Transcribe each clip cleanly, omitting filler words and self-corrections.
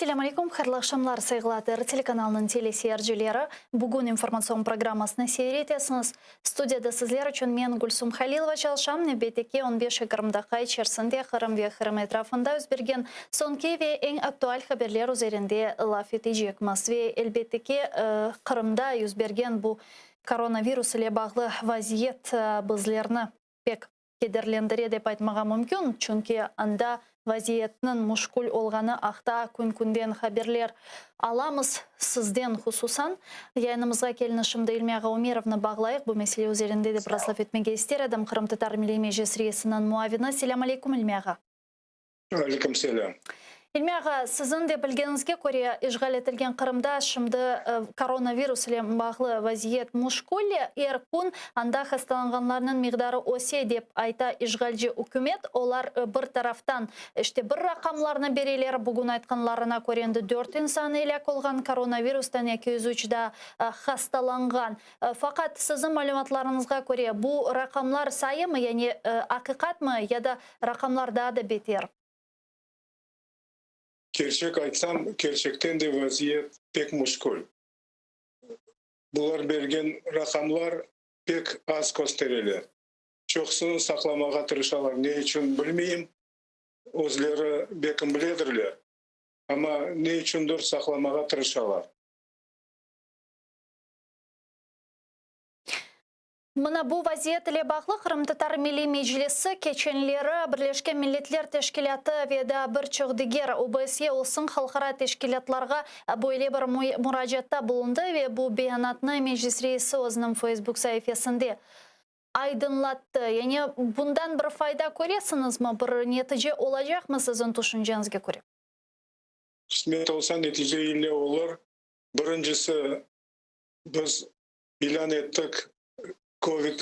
Selâm aleyküm, hayırlı aqşamlar, sayğılı ATR telekanalınıñ teleseyircileri. Bugün informatsion programmasını seyir etesiñiz. Studiyada sizler içün men, Gülsum Halilova, çalışam. Nevbetteki on beş-yigirmi daqqa içerisinde Qırım ve Qırım etrafında yüz bergen soñki ve eñ aktual haberler üzerinde laf etecekmiz. Ve, elbette ki, Qırımda yüz bergen bu koronavirus ile bağlı vaziyet bizlerni pek kederlendire dep aytmağa mümkün, çünki anda vaziyetniñ muşkül olğanı aqta kün-künden haberler alamız, sizden hususan. Yayınımızğa keliñiz, şimdi İlmi ağa Umerovnı bağlayıq, bu mesele üzerinde de biraz laf etmege ister edim, Qırımtatar Milliy Meclis reisiniñ muavini. Selâm aleyküm, İlmi ağa. Aleyküm selâm. İlmi ağa, siziñ de bilgeniñizge köre, işğal etilgen Qırımda şimdi koronavirus ile bağlı vaziyet muşkül. Er kün anda hastalanğanlarnıñ miqdarı öse, dep ayta işğalci ükümet. Olar bir taraftan işte bir raqamlarnı bereler, bugün aytqanlarına köre endi dört insan elâk olğan koronavirustan, 203 daa hastalanğan. Faqat siziñ malümatlarıñızğa köre, bu raqamlar sayımı, yani aqiqatmı ya da Raqamlar daa da beter. Kerçek aytsam, kerçekten de vaziyet pek muşkül. Bular bergen raqamlar pek az köstereler. Çoqsını saqlamağa tırışalar, ne içün bilmeyim, özleri belkim biledirler, amma ne içündir saqlamağa tırışalar. Mına bu vaziyet ile bağlı Qırımtatar Milliy Meclisi keçenleri Birleşken Milletler Teşkilâtı ve daa bir çoq diger OBSE olsun halqara teşkilâtlarğa böyle bir muracaatta bulundı ve bu beyanatnı Meclis reisi özüniñ Feysbuk saifesinde aydınlattı. Yani bundan bir fayda köresiñizmi, bir netice olacaqmı siziñ tüşünceñizge köre? Qısmet olsa netice ille olur. Birincisi, biz ilân ettik, kovid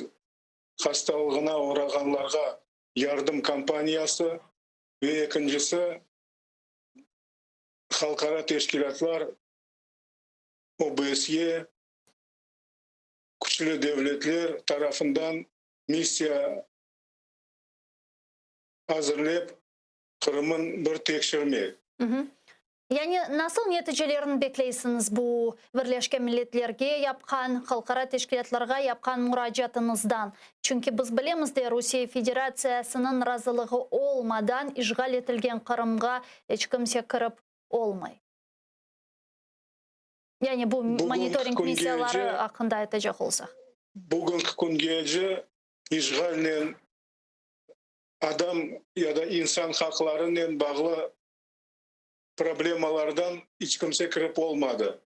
hastalığına oğrağanlarğa yardım kampaniyası ve ekincisi, halqara teşkilâtlar, OBSE, küçlü devletler tarafından missiya azırlep, Qırımın bir tekşirmek. Yani nasıl neticelerni bekleysiñiz bu Birleşken Milletlerge yapqan, halqara teşkilâtlarğa yapqan muracaatıñızdan? Çünki biz bilemiz de, Rusiye Federatsiyasınıñ razılığı olmadan işğal etilgen Qırımğa eç kimse kirip olmay. Yani bu monitoring missiyaları aqqında aytacaq olsaq. Bugünki küngece işğalnen adam ya da insan haqlarınen bağlı problemalardan iç kimse kirip olmadı.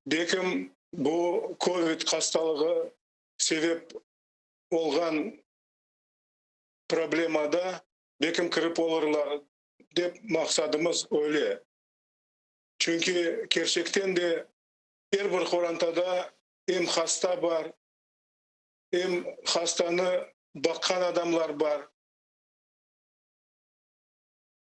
Bekim bu kovid hastalığı sebep olğan problemada bekim kirip olurlar dep maqsadımız öyle. Çünki kerçekten de er bir qorantada em hasta bar, em hastanı baqqan adamlar bar.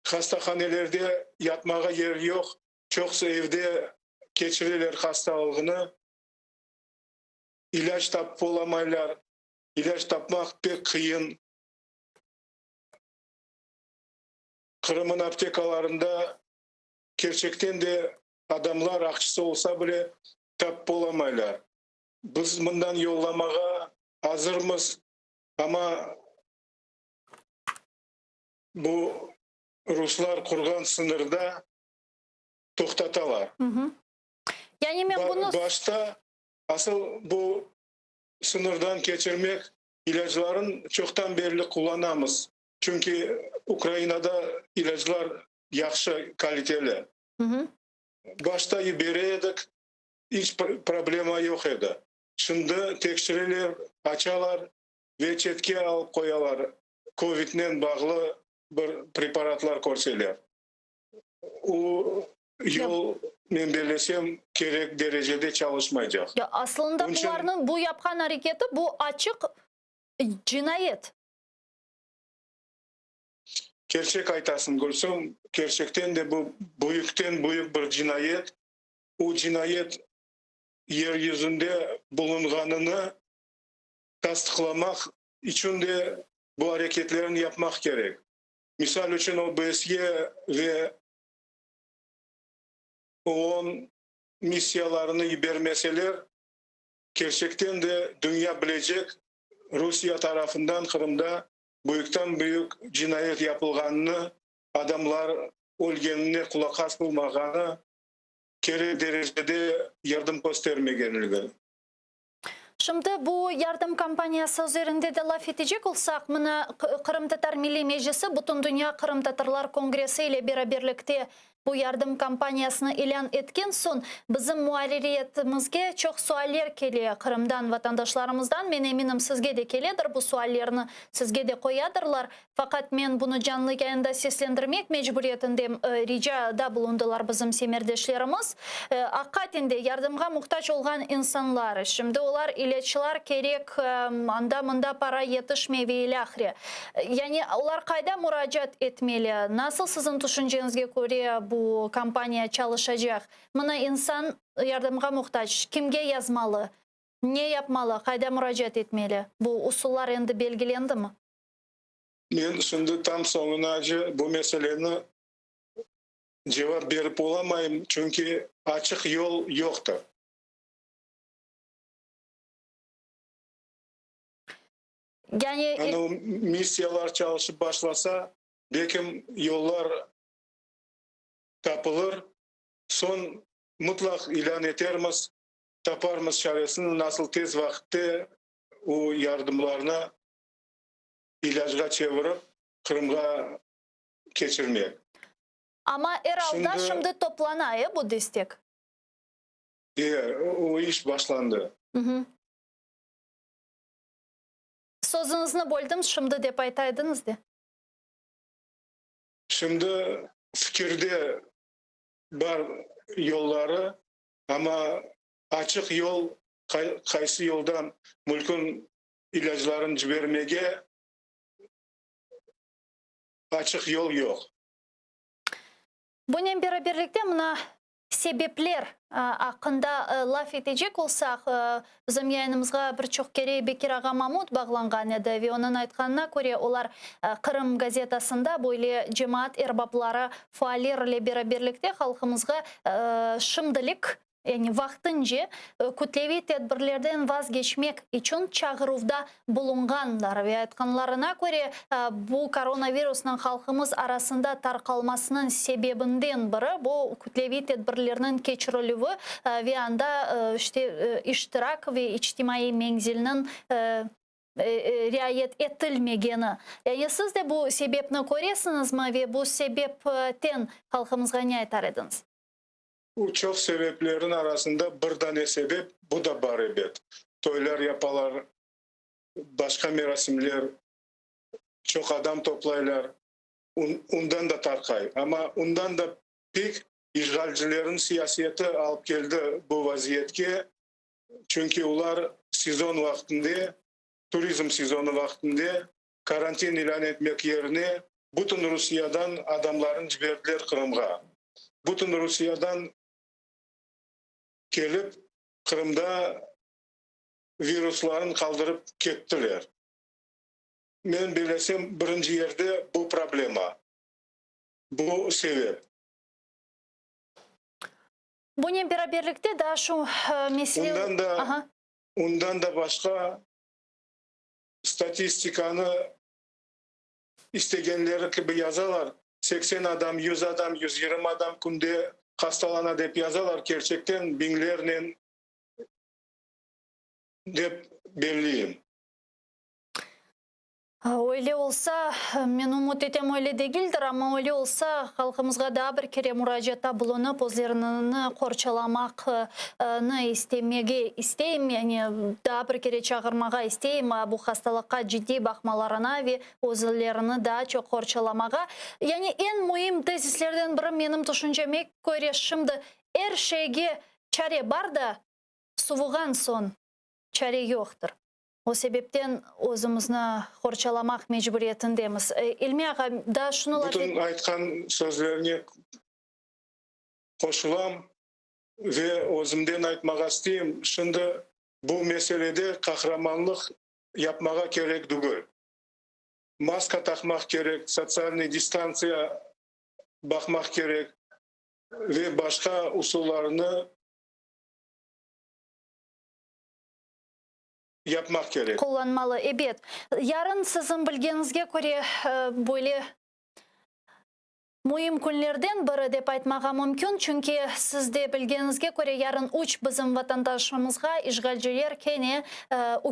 Hastahanelerde yatmağa yer yoq, çoqusı evde keçireler hastalığını, ilâc tapıp olamaylar, ilâc tapmaq pek qıyın. Qırımın aptekalarında kerçekten de adamlar aqçısı olsa bile tapıp olamaylar. Biz mından yollamağa azırmız, amma Bu ruslar qurğan sıñırda toqtatalar. Yani men bunı. Başta asıl bu sıñırdan keçirmek ilâcların çoqtan berli qullanamız. Çünki Ukrainada ilâclar yahşı, kaliteli. Başta yibere edik, iç problema yoq edi. Şimdi tekşireler, açalar ve çetke alıp qoyalar. Kovidnen bağlı bir preparatlar körseler, o yol, men bellesem, kerek derecede çalışmaycaq. Ya, aslında bularnıñ bu yapqan areketi, bu açıq cinayet. Kerçek aytasıñ, Gülsüm, kerçekten de bu büyükten büyük bir cinayet. O cinayet yer yüzünde bulunğanını tasdıqlamaq içün de bu areketlerni yapmaq kerek. Misal içün, OBSE ve. OON missiyalarını yibermeseler, kerçekten de dünya bilecek Rusiye tarafından Qırımda büyükten-büyük cinayet yapılğanını, adamlar ölgenine qulaq asılmağanı, kerek derecede yardım köstermegenligi. Şimdi bu yardım kampaniyası üzerinde de laf etecek olsaq, mına Qırımtatar Milliy Meclisi Bütündünya qırımtatarlar kongressi ile beraberlikte Bu yardım kampaniyasını ilân etken soñ, bizim muarririyetimizge çoq sualler kele Qırımdan vatandaşlarımızdan. Men eminim, sizge de keledir, bu suallerni sizge de qoyadırlar. Faqat men bunı canlı yayında seslendirmek mecburiyetindem, ricada bulundılar bizim semerdeşlerimiz. Aqiqaten de, yardımğa muhtac olğan insanlar, şimdi olar ilâclar kerek, anda-mında para yetişmey ve ilâhre. Yani olar qayda muracaat etmeli? Nasıl siziñ tüşünceñizge köre bu kampaniya çalışacaq? Mına insan yardımğa muhtac, kimge yazmalı, ne yapmalı, qayda muracaat etmeli? Bu usullar endi belgilendimi? Men şimdi tam soñunace bu meseleni cevap berip olamayım, çünki açıq yol yoqtır. Yani Anavı missiyalar çalışıp başlasa, belkim yollar tapılır. Soñ mıtlaq ilân etermiz, taparmız çaresini, nasıl tez vaqıtte o yardımlarnı ilâcğa çevirip, Qırımğa keçirmek. Amma er alda Şimdi şimdi toplana, e, bu destek? E, o iş başlandı. Sözüñizni böldim, şimdi dep aytaydıñız de. Şimdi fikirde bar yolları, amma açıq yol, qaysı yoldan mülkün ilâclarını cibermege açıq yol yoq. Bunen beraberlikte mına Sebepler aqqında laf etecek olsaq, bizim yayınımızğa bir çoq kere Bekir ağa Mamut bağlanğan edi ve onıñ aytqanına köre, olar Qırım gazetasında böyle cemaat erbapları, faaller ile beraberlikte halqımızğa şimdilik, yani vaqtınca kütleviy tedbirlerden vazgeçmek içün çağıruvda bulunğanlar ve aytqanlarına köre, bu koronavirusnıñ halqımız arasında tarqalmasınıñ sebebinden biri bu kütleviy tedbirlerniñ keçirilüvi ve anda işte iştirak ve içtimaiy menzilniñ riayet etilmegeni. Yani siz de bu sebepni köresiñizmi ve bu sebepten halqımızğa ne aytar ediñiz? Bu çoq sebeplerniñ arasında bir dane sebep, bu da bar ebet. Toylar yapalar, başqa merasimler, çoq adam toplaylar, undan da tarqay. Amma undan da pek işğalcilerniñ siyaseti alıp keldi bu vaziyetke, çünki olar sezon vaqtında, turizm sezonı vaqtında karantin ilân etmek yerine bütün Rusiyadan adamlarnı ciberdiler Qırımğa. Bütün Rusiyadan kelip Qırımda viruslarnı qaldırıp kettiler. Men belesem, birinci yerde bu problema, bu sebep. Bunen beraberlikte daa şu mesele. Undan da, undan da başqa statistikanı istegenleri kibi yazalar, 80 adam, 100 adam, 120 adam künde hastalana dep yazalar, kerçekten biñlernen dep belliyim. Öyle olsa, men ümüt etem öyle degildir, amma öyle olsa, halqımızğa daa bir kere muracaatta bulunıp, özlerini qorçalamaqnı istemege isteyim, yani daa bir kere çağırmağa isteyim bu hastalıqqa ciddiy baqmalarına ve özlerini daa çoq qorçalamağa. Yani eñ müim tezislerden biri, menim tüşünceme köre, şimdi er şeyge çare bar da, suvuğan soñ çare yoqtır. O sebepten özümizni qorçalamaq mecburiyetindemiz. İlmi ağa, daa şunı laf et. Bütün aytqan sözlerine qoşulam ve özümden aytmağa isteyim, şimdi bu meselede qahramanlıq yapmağa kerek tügül. Maska taqmaq kerek, sotsialnıy distantsiya baqmaq kerek. Ve başqa usullarnı yapmaq kerek. Qullanmalı, ebet. Yarın, siziñ bilgeniñizge köre, böyle Müim künlerden biri dep aytmağa mümkün, çünki siz de bilgeniñizge köre, yarın üç bizim vatandaşımızğa işğalciler kene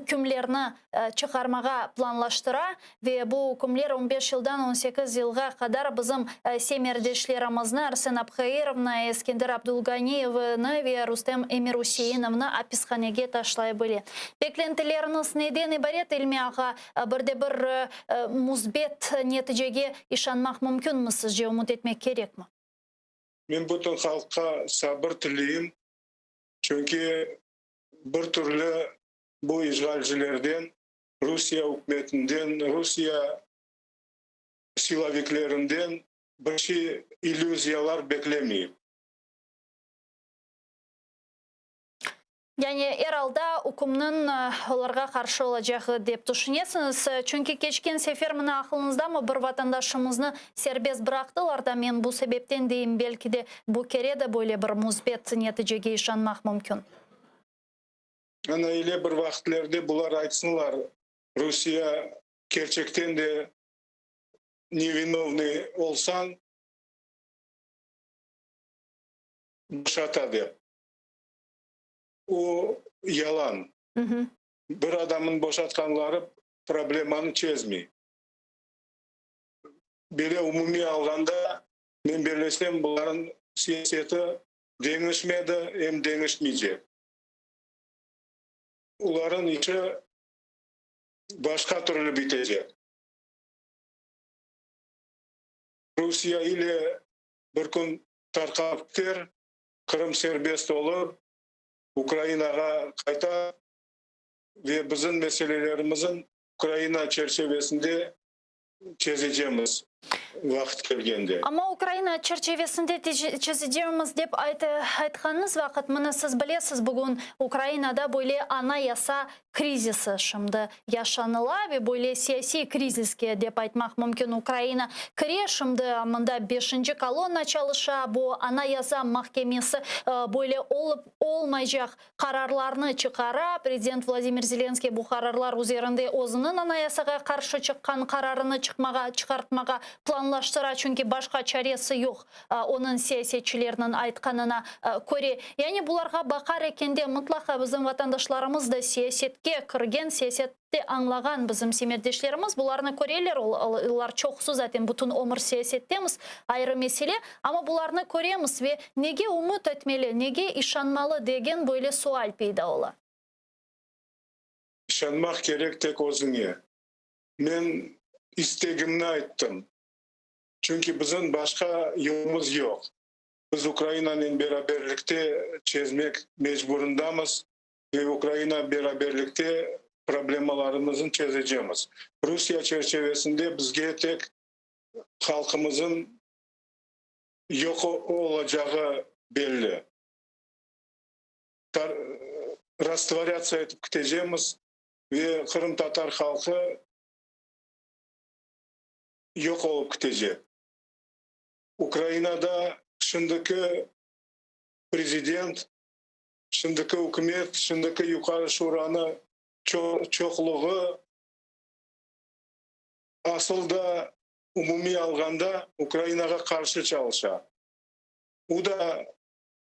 ükümlerni çıqarmağa planlaştıra ve bu ükümler on beş yıldan on sekiz yılğa qadar bizim semerdeşlerimizni, Arsen Abhairovnı, Eskender Abdulganiyevni ve Rustem Emiruseinovnı apishanege taşlay bile. Beklentileriñiz neden ibaret, İlmi ağa? Bir de bir müsbet neticege işanmaq mümkünmi sizce, ümüt etmek kerekmi? Men bütün halqqa sabır tileyim, çünki bir türlü bu işğalcilerden, Rusiye ükümetinden, Rusiye siloviklerinden bir şey, illüziyalar beklemeyim. Yani, er alda ükümniñ olarğa qarşı olacağı dep tüşünesiñiz? Çünki keçken sefer, mına, aqılıñızdamı, bir vatandaşımıznı serbest bıraqtılar da, men bu sebepten deyim, belki de bu kere de böyle bir müsbet neticege işanmaq mümkün. Ana, ile bir vaqıtlerde bular aytsınlar, Rusiye kerçekten de nevinovnıy olsañ, boşata dep. O, yalan. Bir adamnıñ boşatqanları problemanı çezmey. Böyle umumiy alğanda, men bellesem, bularnıñ siyaseti deñişmedi, em deñişmeycek. Olarnıñ işi başqa türlü bitecek. Rusiye ile bir kün tarqalıp kiter, Qırım serbest olur, Ukrainağa qaytar ve bizim meselelerimizin Ukraina çerçevesinde çezecemiz vaqıt kelgende. Amma Ukraina çerçevesinde çezecemiz dep aytqanıñız vaqıt, mına siz bilesiz, bugün Ukrainada böyle anayasa krizisi şimdi yaşanıla ve böyle siyasiy kriziske, dep aytmaq mümkün, Ukraina kire. Şimdi mında beşinci kolonna çalışa, bu Anayasa mahkemesi böyle olıp olmaycaq qararlarnı çıqara. Prezident Vladimir Zelenskiy bu qararlar üzerinde özüniñ Anayasağa qarşı çıqqan qararını çıqmağa, çıqartmağa planlaştıra, çünki başqa çaresi yoq, onıñ siyasetçilerniñ aytqanına köre. Yani bularğa baqar ekende, mıtlaqa bizim vatandaşlarımız da siyasetke kirgen, siyasette añlağan bizim semetdeşlerimiz bularnı köreler, olar çoqusı zaten bütün ömür siyasettemiz, ayrı mesele, amma bularnı köremiz ve nege ümüt etmeli, nege işanmalı degen böyle sual peyda ola. İşanmaq kerek tek özüñe. Men istegimni ayttım. Çünki bizim başqa yolumız yoq. Biz Ukrainanen beraberlikte çezmek mecburındamız ve Ukraina beraberlikte problemalarımıznı çezecemiz. Rusiye çerçevesinde bizge tek halqımızın yoq olacağı belli. Rastvorâtsiya etip kitecemiz ve qırımtatar halqı yoq olıp kitecek. Ukrainada şimdiki prezident, şimdiki ükümet, şimdiki Yuqarı Şuranı çoqluğı asıl da umumiy alğanda Ukrainağa qarşı çalışa. U da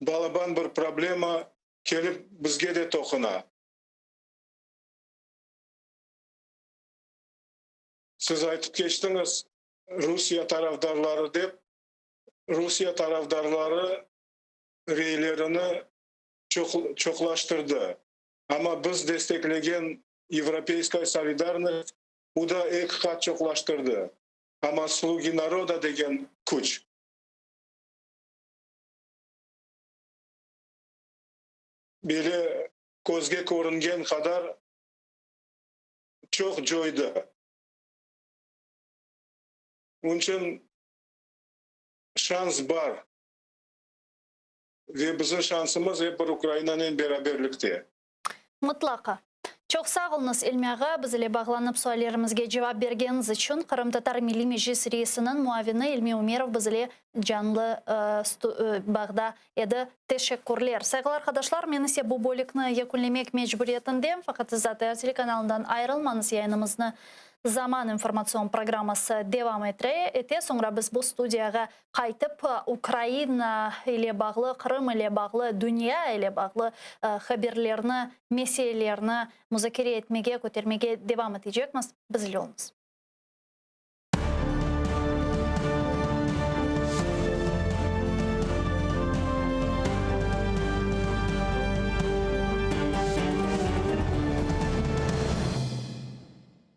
balaban bir problema kelip bizge de toquna. Siz aytıp keçtiñiz, Rusiye tarafdarları dep, Rusiye tarafdarları reylerini çoqlaştırdı. Amma biz desteklegen Yevropeyskaya solidarnost u da eki qat çoqlaştırdı. Amma Slugi naroda degen küç. Böyle közge körüngen qadar çoq coydı. Onıñ içün şans bar ve bizim şansımız ep bir Ukrainanen beraberlikte. Mıtlaqa. Çoq sağ oluñız, İlmi ağa, biz ile bağlanıp suallerimizge cevap bergeniñiz içün. Qırımtatar Milliy Meclis reisiniñ muavini İlmi Umerov biz ile canlı bağda edi. Teşekkürler. Sayğılı arqadaşlar, men ise bu bölükni yekünlemek mecburiyetindem, faqat siz ATR telekanalından ayırılmañız, yayınımıznı Zaman informatsion programması devam etire, ete. Soñra biz bu studiyağa qaytıp, Ukraina ile bağlı, Qırım ile bağlı, dünya ile bağlı haberlerni, meselelerni muzakere etmege, kötermege devam etecekmiz. Biz ile oluñız.